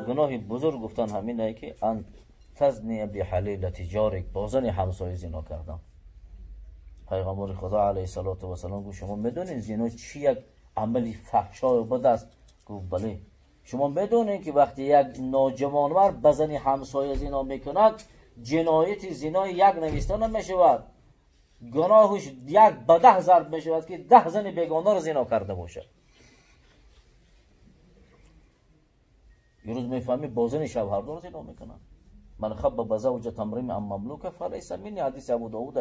Гуноҳи бузург гуфтан ҳаминае ки ан тазния биҳалилати ҷорик, бо зани ҳамсоя зино кардан. Пайғамбари Худо алайҳи салоту вассалом гуфт: шумо медонед зино чӣ як амали фаҳшою бад аст? Гуфт: бале. Шумо медонед ки вақте як ноҷавонмард ба зани ҳамсоя зино мекунад, ҷинояти зинои як нависта намешавад, гуноҳаш як ба 10 зарб мешавад ки 10 зани бегонаро зино карда бошад. Имрӯз мефаҳмӣ бо зани шавҳардор зино мекунанд. Ман хабба завҷата имри'ин ам мамлука фалайса минни, ҳадиси Абу Довуд.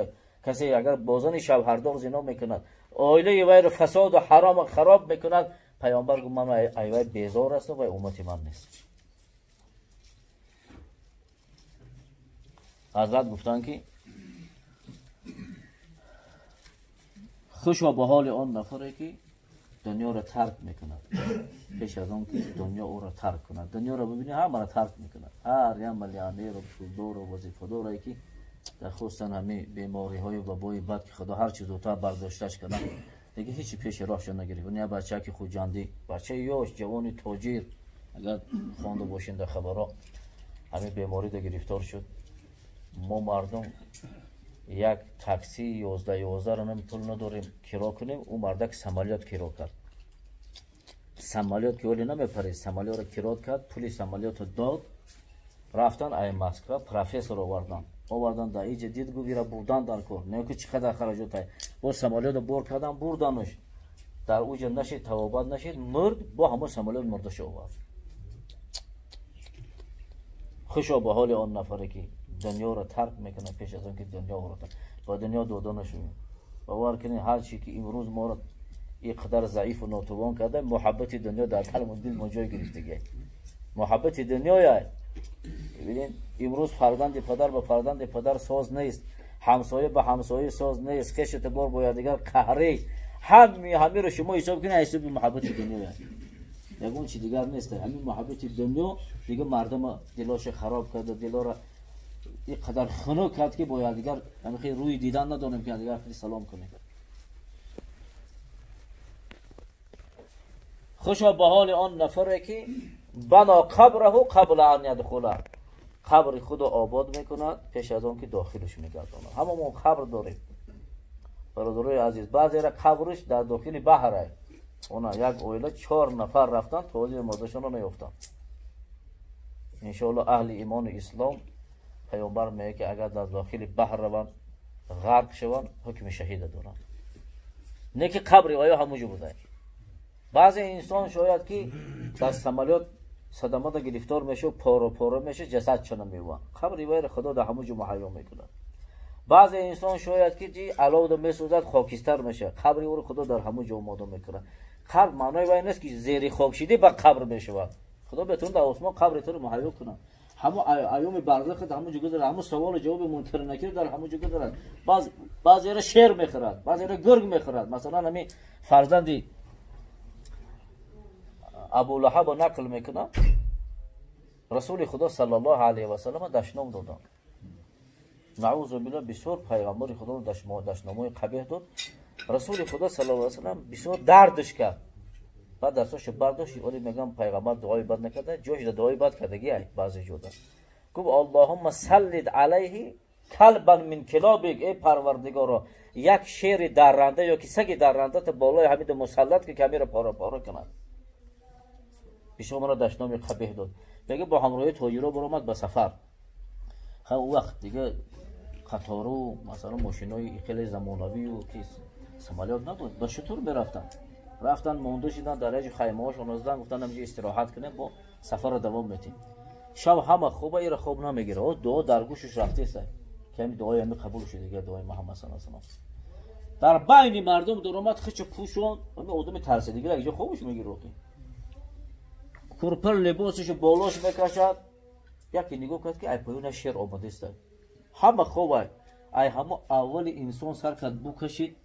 Касе агар бо зани шавҳардор зино мекунад, оилаи вайро фасоду ҳарому хароб мекунад, пайғамбар гуфт: ман ай вай безор астам, вай уммати ман нест. Ҳазрат гуфтанд ки хушо ба ҳоли он нафаре ки дунёро тарк мекунад пеш аз он ки дунё ӯро тарк кунад. Дунёро бибинед, ҳамаро тарк мекунад. Ҳар як миллионеру, пулдору, вазифадоре ки дар хусусан ҳамин бемориҳои вабои бад ки Худо ҳар чи зудтар бардошташ кунад, дига ҳечи пеши роҳшо нагирифт. Он як бачае ки Хуҷандӣ, бачаи ёш, ҷавони тоҷир, агар хонда бошем дар хабарҳо, ҳамин беморида гирифтор шуд. Мо мардум як такси 11-11 нам пул надорем киро кунем, ӯ мардак самолёт киро кард. Самолёт ки оли намепарид, самолётро киро кард, пули самолётро дод, рафтан ай Москва, профессор овардан. Овардан дар иҷа дид, гуфт: ира бурдан дар кор, не ки чӣ қадар хараҷот ай. Бо самолётро бор кардан, бурданаш. Дар уҷа нашид, тавобат нашид, мурд, бо ҳамон самолёт мурдаша овард. Хушо ба ҳоли он нафаре ки дунёро тарк мекунад пеш аз он ки дунё ӯро тарк ба дунё дода нашавем. Бовар кунед, ҳар чи ки имрӯз моро ин қадар заифу нотавон карда, муҳаббати дунё дар қалбу дил мо ҷой гирифтагиай. Муҳаббати дунёяй. Бибинед, имрӯз фарзанди падар ба фарзанди падар соз нест, ҳамсоя ба ҳамсоя соз нест, хешу табор бо якдигар қаҳрӣ. Ҳамиро шумо ҳисоб кунед ҳисоби муҳаббати дунёяй. Ягон чи дигар нест. Ҳамин муҳаббати дунё дига мардума дилоша хароб карда, дилоро ин қадар хунук кард ки бо якдигар ҳамин рӯи дидан надонем ки якдигар хеле салом кунем. Хушо ба ҳоли он нафаре ки бано қабраҳу қабла ан ядхула, қабри худо обод мекунад пеш аз он ки дохилаш мегардонад. Ҳамамон қабр дорем, бародарои азиз. Баъзера қабрш дар дохили баҳр ай. Она як оила 4 нафар рафтанд, то ҳозир мурдашонро наёфтанд. Иншоаллоҳ аҳли имону ислом, пайғамбар мегӯяд ки агар дар дохили баҳр раванд, ғарқ шаванд, ҳукми шаҳида доранд. Не ки қабри оё ҳамуҷо буда. Баъзе инсон шояд ки дар самолёт садамада гирифтор мешавад, поро поро мешавад, ҷасадшо намеёбанд. Қабри вайро Худо дар ҳамуҷо муҳайё мекунад. Баъзе инсон шояд ки аловда месӯзад, хокистар мешавад, қабри ӯро Худо дар ҳамуҷо омода мекунад. Қабр маънои вай нест ки зери хок шидӣ ба қабр мешавад. Худо бетавонад дар осмон қабри туро муҳайё кунад. Ҳамон айёми барзах дар ҳамон ҷо гузарад, ҳамон саволу ҷавоби мункар накир дар ҳамон ҷо гузарад. Баъзеро шер мехӯрад, баъзеро гург мехӯрад. Масалан, ҳамин фарзанди Абу Лаҳабо нақл мекунад, Расули Худо саллаллоҳу алайҳи васаллам дашном доданд. Наузу биллоҳ, бисёр пайғамбари Худоро дашномҳои қабеҳ дод. Расули Худо саллаллоҳу алайҳи васаллам бисёр дардаш кард. Баъд дастошо бардошт, оли мегӯям пайғамбар дуои бад накарда, ҷош дуои бад кардагӣ ай баъзе ҷода. Гуфт: Аллоҳумма саллид алайҳи калбан мин килобик, эй Парвардигоро, як шери дарранда ё ки саги дарранда та болои ҳамида мусаллат ки камира пора пора кунад. Бисёр маро дашноми қабеҳ дод. Мега бо ҳамроҳии тоҷиро баромад ба сафар. Ха ӯ вақт дига қатору, масалан, мошинои хеле замонавию ки самолёт набуд, ба шутур мерафтанд. Рафтан, монда шидан дар яҷи хаймаҳошон оздан, гуфтан ҳамҷо истироҳат кунем, бо сафарро давом метем. Шаб ҳама хоба, ира хоб намегира. О дуо дар гӯшаш рафтеста, ки ҳами дуои ҳами қабул шуд, дига дуои Муҳаммад саллаллоҳу алайҳи васаллам. Дар байни мардум дуромад, хичо пӯшон, ҳами одами тарсидагира якҷо хобаш мегира. Охи курпа либосашо болош мекашад, яке нигоҳ кард ки ай поёна шер омадааст. Ҳама хобай, ай ҳамо аввали инсон сар кард, букашид,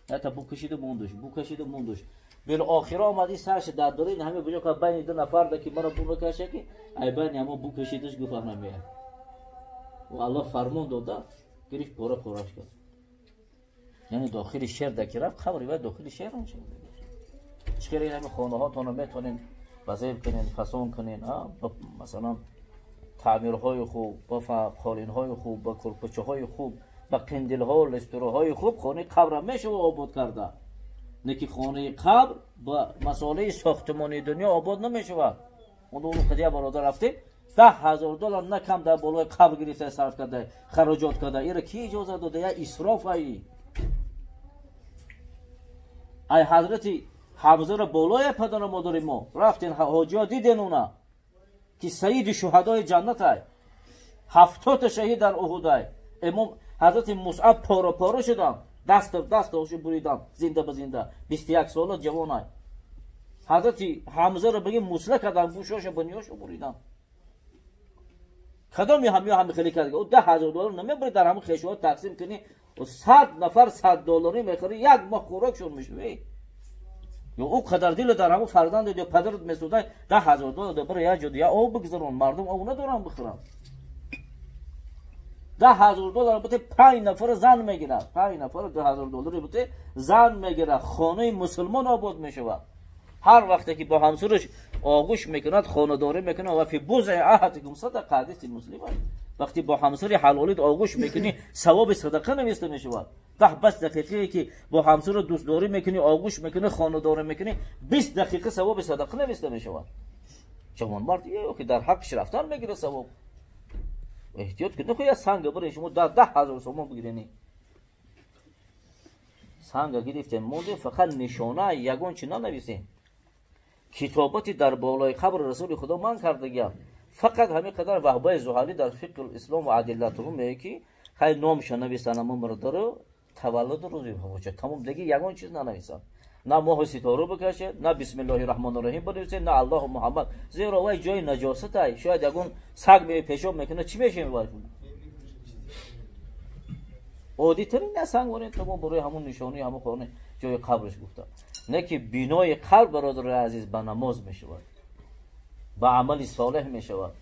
ята букашиду мондуш, букашиду мондуш. Билохира омад, ин сарша дар дорин ҳаме буҷо кард байни ду нафар да ки маро бу мекаша, ки ай байни ҳамо букашидаш, гуфт намеяд. Ва Аллоҳ фармон дода, гирифт, пора пораш кард. Яъне дохили шер да ки рафт, қабри вай дохили шер мешавад. Чӣ хеле ҳамин хонаҳотонро метавонед вазиф кунед, фасон кунед, масалан таъмирҳои хуб, ба қолинҳои хуб, ба курпачаҳои хуб, ба қиндилҳо, лестураҳои хуб хонаи қабрро мешавад обод карда. Не ки хонаи қабр ба масолеҳи сохтмонии дунё обод намешавад. Он қадия бародар рафтем, $10,000 на кам дар болои қабр гирифта сарф карда, хароҷот карда. Иро ки иҷоза дода? Я исроф ай. Ай ҳазрати Ҳамзаро болои падару модари мо рафтен, ҳоҷиҳо диден уна ки саиди шуҳадои ҷаннат ай, 70 шаҳид дар Уҳуд ай. Имом ҳазрати Мусъаб пора пора шуданд, даст даст буридан, зинда ба зинда, 21 сола ҷавон ай. Ҳазрати Ҳамзаро бигем мусла кардан, гӯшоша бунёшо буридан. Кадоми ҳамё ҳами хеле кард? Ӯ $10,000 намебарӣ дар ҳамон хешоҳо тақсим кунӣ, 100 нафар $100 мехӯрӣ, як моҳ хӯрокшон мешавӣ. Ё ӯ қадар дила дар ҳамон фарзанд ё падарат месӯзад, $10,000 бара як ҷо я об бигзарон, мардум об надоранд бихӯранд. $10,000 бите 5 нафар зан мегирад, 5 нафар $10,000 бите зан мегирад, хонаи мусулмон обод мешавад. Ҳар вақте ки бо ҳамсараш оғӯш мекунад, хонадорӣ мекунад, ва фи бузъи аҳадикум садақа, ҳадиси муслим аст. Вақте бо ҳамсари ҳалолит оғӯш мекунӣ, савоби садақа нависта мешавад. 10-20 дақиқае ки бо ҳамсара дӯстдорӣ мекунӣ, оғӯш мекунӣ, хонадорӣ мекунӣ, 20 дақиқа савоби садақа нависта мешавад. Ҷавонмард ё ки дар ҳаққаш рафтан мегирад савоб. Эҳтиёт кунед, нахоҳ як санг биред, шумо 10,000 сомон бигиред. Санг гирифтем, мондем, фақат нишона ягон чи нанависем. Китобати дар болои қабр расули худо ман кардагиам. Фақат ҳамин қадар Ваҳбаи Зуҳалӣ дар фиқҳ ислом ва адиллатуҳу мегӯяд ки хай номша нависанд ҳамон мардро, таваллуду рӯзи вафотша, тамом, дига ягон чиз нанависанд. На моҳу ситора бикашед, на бисмиллоҳи раҳмони раҳим бинависед, на Аллоҳу Муҳаммад. Зеро вай ҷои наҷосат ай, шояд ягон саг меояд пешоб мекунад, чӣ мешавем вай? Оддитарин на санг воред, тамом, барои ҳамон нишонаи ҳамон хона ҷои қабраш гуфта. Не ки бинои қалб, бародари азиз, ба намоз мешавад, ба амали солеҳ мешавад,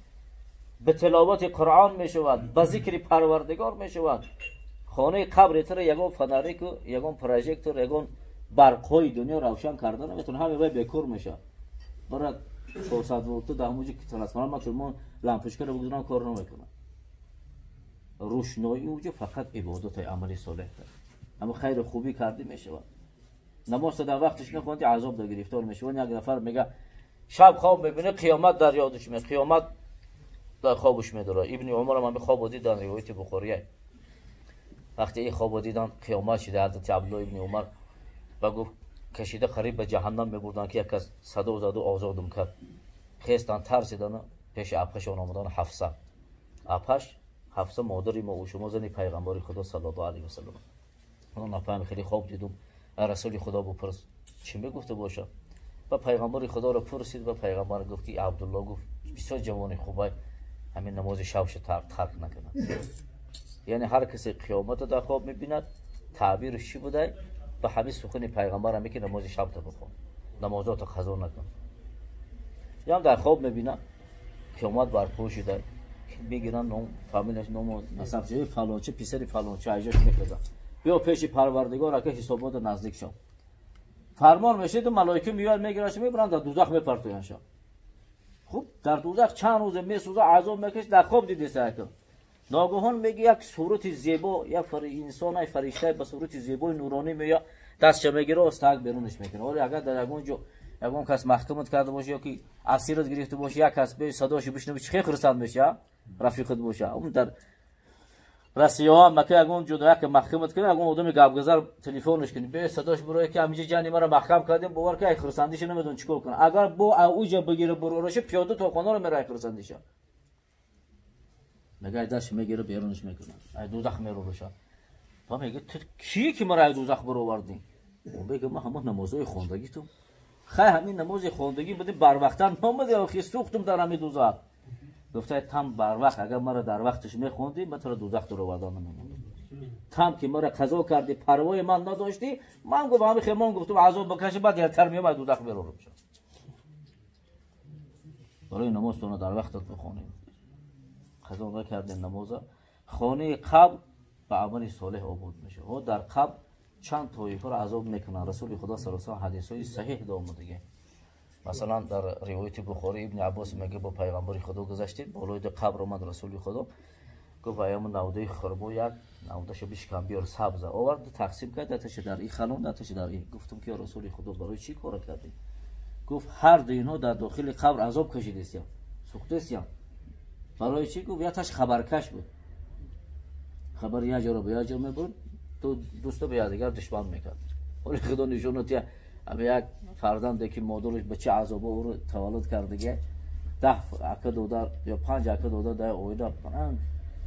ба тиловати Қуръон мешавад, ба зикри Парвардигор мешавад. Хонаи қабри туро ягон фонарику, ягон прожектор, ягон барқҳои дунё равшан карда наметавонад, ҳаме вай бекор мешавад. Барад 400 волта дар ҳамон ҷо трансформатор мо лампочкаро бигузорам кор намекунад. Рӯшноии ӯ ҷо фақат ибодати амали солеҳ аст. Ҳама хайру хубӣ кардӣ мешавад. Намоз дар вақташ нахондӣ, азоб дар гирифтор мешавад. Як нафар мега шаб хоб мебинад, қиёмат дар ёдаш меояд, қиёмат дар хобаш медорад. Ибни Умар ҳам ҳамин хобо дидан, ривояти Бухория. Вақте ин хобо дидан, қиёмат шуда, ҳазрати Абдуллоҳ ибни Умар ва гуфт кашида қариб ба ҷаҳаннам мебурданд, ки як кас садо заду озодум кард. Хестан, тарсидан, пеши апашон омадан Ҳафса. Апаш Ҳафса модари мо ва шумо, зани пайғамбари Худо саллаллоҳу алайҳи васаллам. Он апаам хеле хоб дидум, расули Худо бупурс, чӣ мегуфта бошад? Ва пайғамбари Худоро пурсид ва пайғамбар гуфт ки Абдуллоҳ гуфт бисёр ҷавони хубай, ҳамин намози шабшо тарк накунад. Яъне ҳар касе қиёматро дар хоб мебинад, таъбираш чӣ будай? Ба ҳамин сухани пайғамбар ҳаме ки намози шабто бихон, намозото қазо накун. Ям дар хоб мебинад қиёмат барпо шуда, мегиранд ном, фамилияш, ному насабчаи фалончи, писари фалончи, айҷош мекарданд. Биё пеши Парвардигор, ака ҳисобота наздик шав. Фармон мешиду малоика меояд, мегиранд, мебаранд, дар дузах мепартоянд шав. Хуб, дар дузах чанд рӯзе месӯза, азоб мекашад, дар хоб дидеса ака. Ногоҳон меги як сурати зебо, як инсон, як фаришта ба сурати зебои нуронӣ меояд, дастша мегира, остак берунаш мекунад. Оре агар дар ягон ҷо ягон кас маҳкамат карда бошад ё ки асират гирифта бошад, як кас бе садоша бишнавӣ, чӣ хел хурсанд мешавад, рафиқат бошад. Он дар Россия мака ягон ҷо як маҳкамат кунад, ягон одами гапгазар телефонаш кунад, бе садош бурое ки ҳаминҷа ҷани маро маҳкам кардем, бовар ки ай хурсандиша намедонам чӣ кор кунад. Агар бо уҷа бигира буроша, пиёда то хонаро меравад ай хурсандиша. Мега ай дастш мегира, берунаш мекунад, ай дузах мероша. Ва мега ту кие ки маро ай дузах баровардӣ? Ӯ мега ман ҳамон намозҳои хондагӣ ту. Хай ҳамин намози хондагӣ буди барвақтан омадӣ, охи сӯхтум дар ҳамин дузах. Гуфта там барвақт, агар маро дар вақташ мехондӣ, ман туро дузах дуровардан намемондам. Там ки маро қазо кардӣ, парвои ман надоштӣ, ман гуфтам ҳамин хемон гуфтам азоб бикашӣ, баъд дертар меоям, аз дузах берорам. Барои намозтонро дар вақтат бихонем. Қазо накардем намоза. Хонаи қабр ба амали солеҳ обод мешавад. Дар қабр Чанд тоифаро азоб мекунанд. Расули Худо саллаллоҳу алайҳи ва саллам ҳадисҳои саҳиҳ омадагӣ. Масалан дар ривояти Бухорӣ Ибни Аббос мегӯяд бо пайғамбари Худо гузаштем, болои ду қабр омад Расули Худо, гуфт аём навдаи хурмо як навдаша бишкан биёр сабза овард, тақсим кард, даташа дар ин халон, даташа дар ин. Гуфтам ки ё Расули Худо барои чӣ кора кардӣ? Гуфт ҳар ду инҳо дар дохили қабр азоб кашидистям, сӯхтестям. Барои чӣ? Гуфт якташ хабаркаш буд, хабар як ҷоро ба як ҷо мебурд, дӯсто ба якдигар душман мекард. Ҳоли Худо нишон дод як фарзанде ки модараш ба чӣ азобо ӯро таваллуд кардага, 10 ака додар ё 5 ака додар дар оила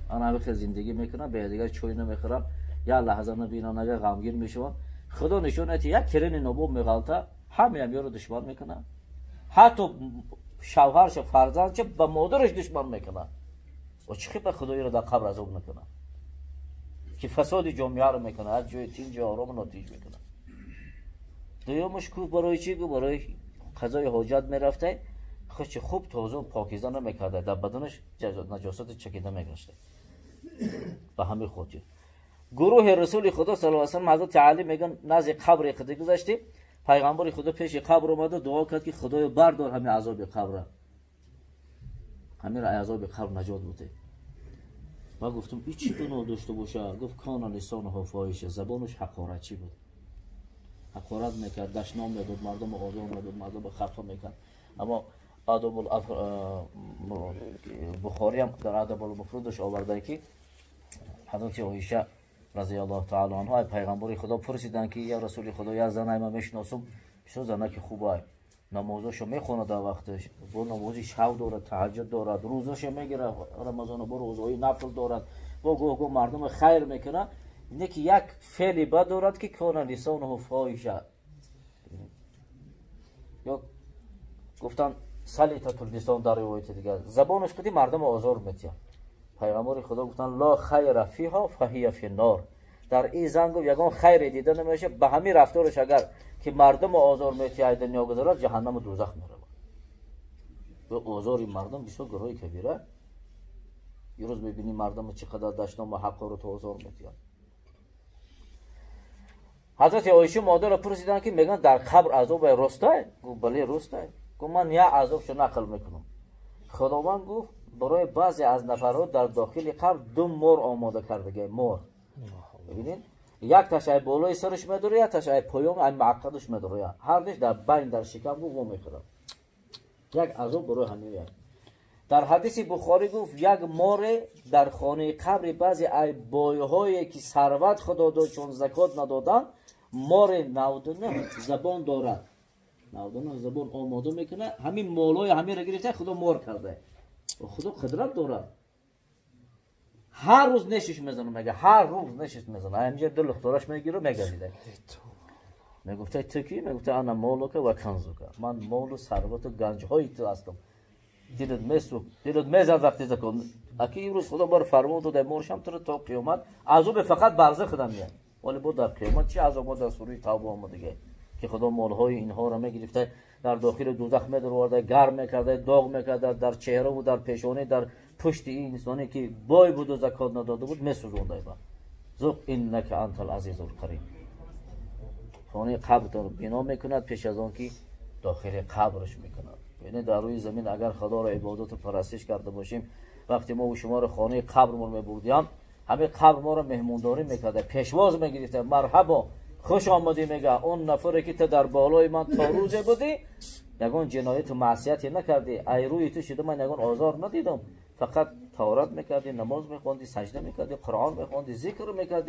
ана хел зиндагӣ мекунанд, ба якдигар чой намехӯранд, як лаҳза набинанд, агар ғамгин мешаванд. Худо нишон дод як кирини нобоб меғалта, ҳамаям ёро душман мекунанд, ҳатто шавҳарша фарзандша ба модараш душман мекунанд. Ва чӣ хел ба Худоиро дар қабр азоб накунанд ки фасоди ҷомеаро мекунад, ҳар ҷои тинҷи орому нотинҷ мекунад. Дуюмаш ку барои чӣ? Гу барои қазои ҳоҷат мерафта, худши хуб тоза покиза намекарда, дар баданаш наҷосати чакида мегашта. Ба ҳамин хотир гурӯҳи Расули Худо саллаллоҳу алайҳи ва саллам ҳазрати Алӣ мегӯянд назди қабри худ гузаштем, пайғамбари Худо пеши қабр омада дуо кард ки Худоё бардор ҳамин азоби қабра, ҳамин азоби қабр наҷот буде. Ма гуфтам ин чӣ гуноҳ дошта боша? Гуфт кана лисонуҳу фоҳиша, забонаш ҳақоратчӣ буд, ҳақорат мекард, дашном медод, мардумро озор медод, мардумро хафа мекард. Аммо Бухориам дар Адабул Муфрудаш оварда ки ҳазрати Оиша разияллоҳу таъало анҳо пайғамбари Худо пурсиданд ки я Расули Худо, як занае ман мешиносам, бисёр занаки хубае, намозашо мехонад дар вақташ, бо намози шав дорад, таҳаҷҷуд дорад, рӯзашо мегирад Рамазона, бо рӯзаҳои нафл дорад, бо гоҳ-гоҳ мардумо хайр мекунад, не ки як феъли бад дорад ки кона лисонуҳу фоҳиша. Ё гуфтанд салитатул лисон дар ривояти дигар, забонаш қади мардумо озор метиҳад. Пайғамбари Худо гуфтанд ла хайра фиҳо фаҳия фи нор, дар ин зан гуфт ягон хайре дида намешавад, ба ҳамин рафтораш агар ки мардумо озор метиҳад дунё гузарад, ҷаҳаннаму дӯзах меравад. Ва озори мардум бисёр гуноҳи кабира. Имрӯз мебинӣ мардумо чӣ қадар дашном ва ҳақорат озор метиҳад. Ҳазрати Оиша модарро пурсиданд ки мегӯянд дар қабр азобе ростай? Гуфт бале ростай. Гуфт ман як азобшо нақл мекунам. Худованд гуфт барои баъзе аз нафарҳо дар дохили қабр ду мор омода кардагӣ, мор. Бибинед, як таш ай болои сараш медорад, як таш ай поён ай маъқадаш медорад. Ҳар душ дар байн дар шикам гуфт во мехӯрад. Як азоб барои ҳамин як. Дар ҳадиси Бухорӣ гуфт як море дар хонаи қабри баъзе ай бойҳое ки сарват Худо дод чун закот надоданд, море 99 забон дорад, 99 забон омода мекунад, ҳамин молҳои ҳаминро гирифта Худо мор карда. Худо қудрат дорад. Ҳар рӯз нешиш мезанад, мега ҳар рӯз нешиш мезанад. Ҳаминҷа ду лухтораш мегиру мегазида. Мегуфта ту кӣ? Мегуфта ана молука ва канзука, ман молу сарвату ганҷҳои ту ҳастам. Дилат месӯхт, дилат мезад вақти закот. Аки имрӯз Худо бор фармон дод моршам туро то қиёмат азоби фақат барзах худам меяд. Вале бо дар қиёмат чӣ азобо дар сураи Тавба омадагӣ ки Худо молҳои инҳоро мегирифта дар дохили дӯзах медароварда, гарм мекарда, доғ мекарда, дар чеҳраву дар пешонӣ, дар пушти ин инсоне ки бой буду закот надода буд месӯзонда. Зуқ иннака антал азизул карим. Хонаи қабртон бино мекунад пеш аз он ки дохили қабраш мекунад. Яъне дар рӯи замин агар Худоро ибодату парастиш карда бошем, вақте мо шуморо хонаи қабрмон мебурдиям, ҳамин қабр моро меҳмондорӣ мекарда, пешвоз мегирифта, марҳабо, хуш омадӣ мега. Он нафаре ки ту дар болои ман то рӯзе будӣ, ягон ҷинояту маъсияте накардӣ, ай рӯи ту шуда ман ягон озор надидам, фақат таорат мекардӣ, намоз мехондӣ, саҷда мекардӣ, Қуръон мехондӣ, зикр мекардӣ.